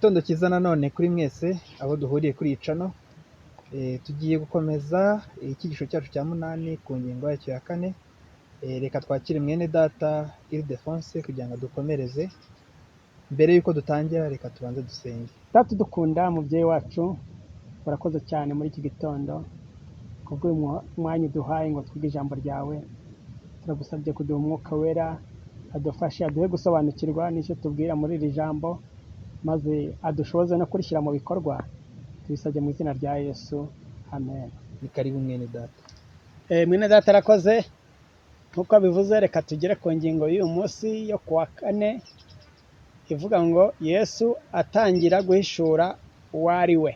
Igitondo cyiza nanone kuri mwese abo duhuriye kuri iyi channel. Tugiye gukomeza icyigisho cyacu cya munani ku ngingo yacyo ya kane. Reka twakire mwene data Ildephonse kugira ngo dukomereze. Mbere y'uko dutangira, reka tubanze dusenge. Data udukunda, mubyeyi wacu, urakoze cyane muri iki gitondo kubw'uyu mwanya uduhaye ngo twige ijambo ryawe. Turagusabye kuduha Umwuka Wera, adufashe, aduhe gusobanukirwa n'icyo tubwira muri iri jambo, maze adushoboze no kurishyira mu bikorwa. Tubisabye mu izina rya Yesu, amen. Ni karibu, mwene data. Mwene data arakoze. Nk'uko abivuze, reka tugere ku ngingo y'uyu munsi yo kuwa kane ivuga ngo "Yesu atangira guhishura uwo ari we".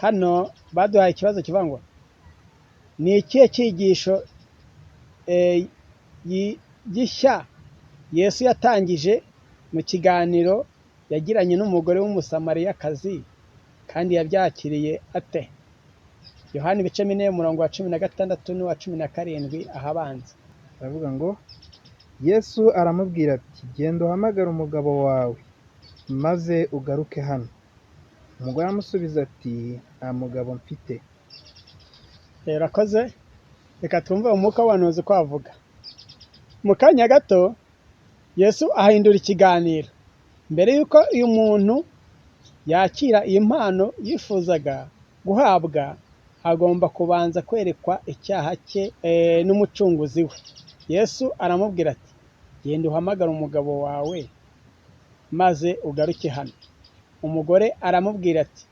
Hano baduhaye ikibazo kivuga ngo "Ni ikihe cyigisho gishya Yesu yatangije mu kiganiro yagiranye n'umugore w'Umusamariyakazi, kandi yabyakiriye ate?" Yohani ibice 4, umurongo wa 16 n'uwa 17 ahabanza. Aravuga ngo: "Yesu aramubwira ati: 'Genda uhamagare umugabo wawe maze ugaruke hano.' Umugore aramusubiza ati: 'Nta mugabo mfite.'" Urakoze. Reka twumve umwuka w'ubuhanuzi uko avuga. Mu kanya gato Yesu ahindura ikiganiro. Mbere y'uko uyu muntu yakira iyi mpano yifuzaga guhabwa, agomba kubanza kwerekwa icyaha cye n'Umucunguzi we. Yesu aramubwira ati: "Genda uhamagare umugabo wawe maze ugaruke hano." Umugore aramubwira ati: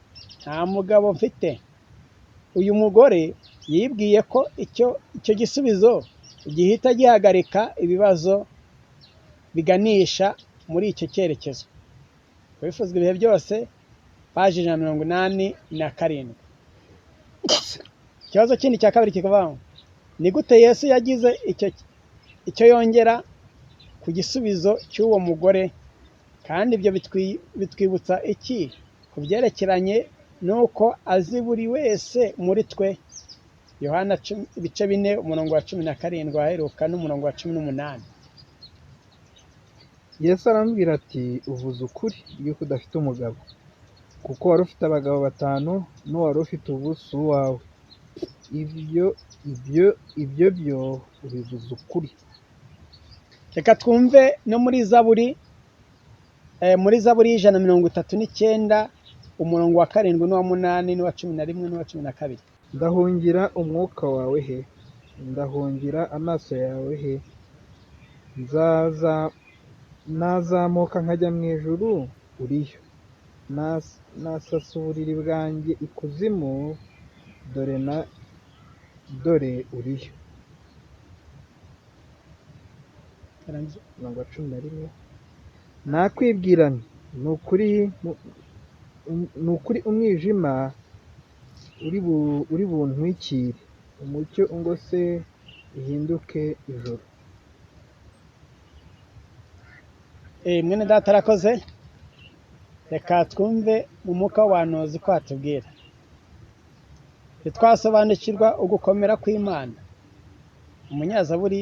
"Nta mugabo mfite." Uyu mugore yibwiye ko icyo gisubizo gihita gihagarika ibibazo biganisha muri icyo cyerekezo. Wifuzwa ibihe byose, paji 187. Ikibazo kindi cya kabiri kikavuga ngo "Ni gute Yesu yagize icyo yongera ku gisubizo cy'uwo mugore, kandi ibyo bitwibutsa iki ku byerekeranye n'uko azi buri wese muri twe?" Yohana ibice 4, umurongo wa 17 waheruka n'umurongo wa 18. Yesu aramubwira ati: "Uvuze ukuri yuko udafite umugabo, kuko wari ufite abagabo batanu, n'uwo wari ufite ubu si uwawe. Ibyo byo ubivuze ukuri." Reka twumve no muri Zaburi y'139, umurongo wa 7 n'uwa 8 n'uwa 11 n'uwa 12. "Ndahungira umwuka wawe he? Ndahungira amaso yawe he? Nzaza nazamuka nkajya mu ijuru, uriyo. Nasasa uburiri bwanjye ikuzimu, dore na dore uriyo." Umurongo wa 11: "Nakwibwira nti: 'Ni ukuri umwijima uri buntwikire, umucyo ungose uhinduke ijoro.'" Mwene data arakoze. Reka twumve mu mwuka w'ubuhanuzi ko hatubwira. Ntitwasobanukirwa ugukomera kw'Imana. Umunyazaburi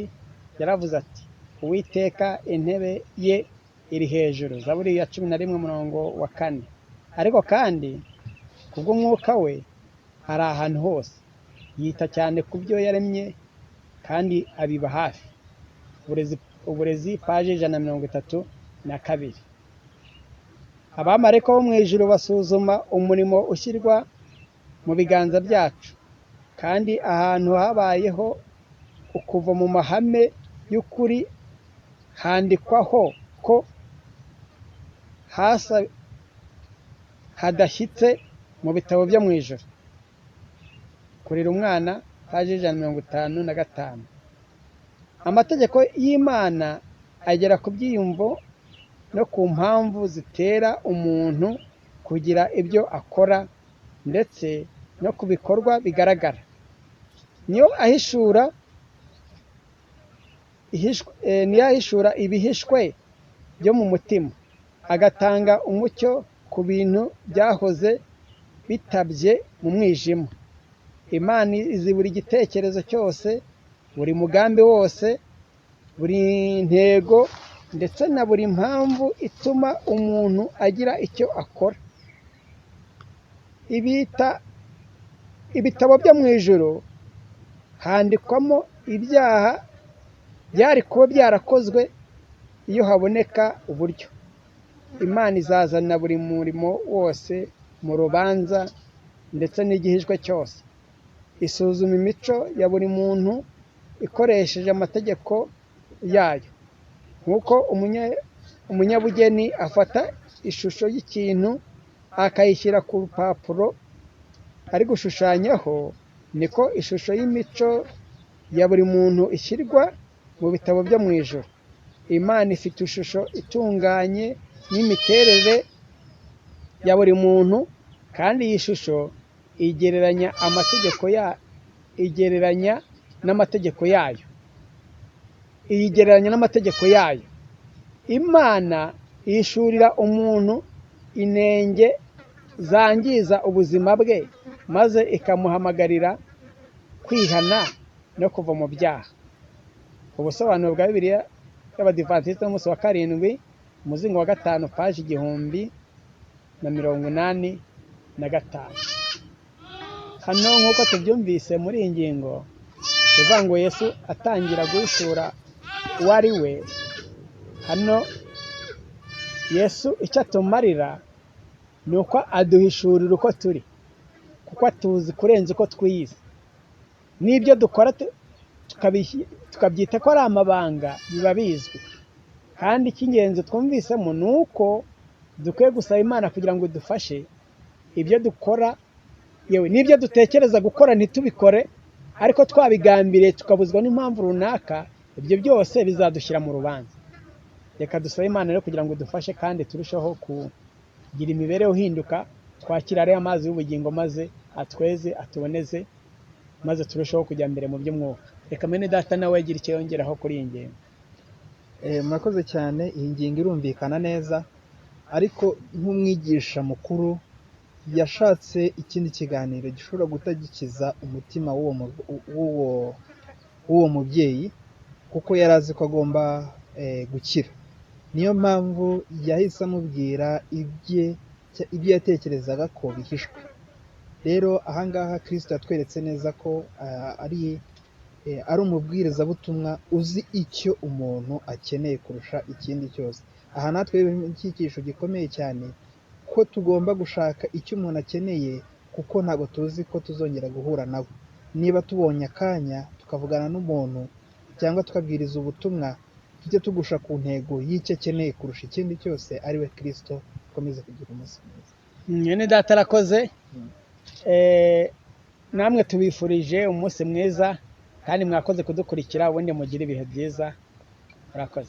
yaravuze ati: "Uwiteka intebe ye iri hejuru", Zaburi ya 11, umurongo wa 4. Ariko kandi kubw'umwuka we ari ahantu hose, yita cyane ku byo yaremye kandi abiba hafi. Uburezi, paji 132. Abamarayika bo mu ijuru basuzuma umurimo ushyirwa mu biganza byacu, kandi ahantu habayeho ukuva mu mahame y'ukuri handikwaho ko hasa hadashyitse mu bitabo byo mu ijuru. Kurera umwana, paji 155. Amategeko y'Imana agera ku byiyumvo no ku mpamvu zitera umuntu kugira ibyo akora, ndetse no ku bikorwa bigaragara. Niyo ahishura ibihishwe byo mu mutima, agatanga umucyo ku bintu byahoze bitabye mu mwijima. Imana izi buri gitekerezo cyose, buri mugambi wose, buri ntego. ndetse na buri mpamvu ituma umuntu agira icyo akora. Ibita ibitabo byo mu ijuru handikwamo ibyaha byari kuba byarakozwe iyo haboneka uburyo. Imana izazana buri murimo wose mu rubanza ndetse n'igihishwe cyose. Isuzuma imico ya buri muntu ikoresheje amategeko yayo. Nk'uko umunyabugeni afata ishusho y'ikintu akayishyira ku rupapuro ari gushushanyaho, niko ishusho y'imico ya buri muntu ishyirwa mu bitabo byo mu ijuru. Imana ifite ishusho itunganye n'imiterere ya buri muntu, kandi iyi shusho igereranya amategeko ya igereranya n'amategeko yayo. Iyigereranya n'amategeko yayo. Imana yishurira umuntu inenge zangiza ubuzima bwe, maze ikamuhamagarira kwihana no kuva mu byaha. Ubusobanuro bwa Bibiliya y'Abadivantisiti b'umunsi wa karindwi, umuzingo wa 5, paji 1085. Hano nk'uko tubyumvise muri iyi ngingo, bivuga ngo Yesu atangira guhishura uwo ari we. Hano Yesu icyo atumarira ni uko aduhishurira uko turi, kuko atuzi kurenza uko twiyizi. N'ibyo dukora tukabyita ko ari amabanga, biba bizwi. Kandi icy'ingenzi twumvisemo ni uko dukwiye gusaba Imana kugira ngo idufashe ibyo dukora, yewe n'ibyo dutekereza gukora ntitubikore, ariko twabigambiriye tukabuzwa n'impamvu runaka, ibyo byose bizadushyira mu rubanza. Reka dusabe Imana rero kugira ngo idufashe kandi turusheho kugira imibereho ihinduka, twakira ariya mazi y'ubugingo maze atweze, atuboneze, maze turusheho kujya mbere mu by'umwuka. Reka mwene data nawe agira icyo yongeraho kuri iyi ngingo. Murakoze cyane, iyi ngingo irumvikana neza, ariko nk'umwigisha mukuru yashatse ikindi kiganiro gishobora guhita gikiza umutima w'uwo mubyeyi, kuko yari azi ko agomba gukira. Niyo mpamvu yahise amubwira ibyo yatekerezaga ko bihishwe. Rero ahangaha Kristo yatweretse neza ko ari umubwirizabutumwa uzi icyo umuntu akeneye kurusha ikindi cyose. Aha natwe icyigisho gikomeye cyane ko tugomba gushaka icyo umuntu akeneye, kuko ntabwo tuzi ko tuzongera guhura nawe. Niba tubonye akanya tukavugana n'umuntu cyangwa tukabwiriza ubutumwa, tujye tugusha ku ntego y'icyo akeneye kurusha ikindi cyose, ari we Kristo. Dukomeze kugira umunsi mwiza. Mwene data arakoze. Namwe tubifurije umunsi mwiza, kandi mwakoze kudukurikira, ubundi mugire ibihe byiza. Murakoze.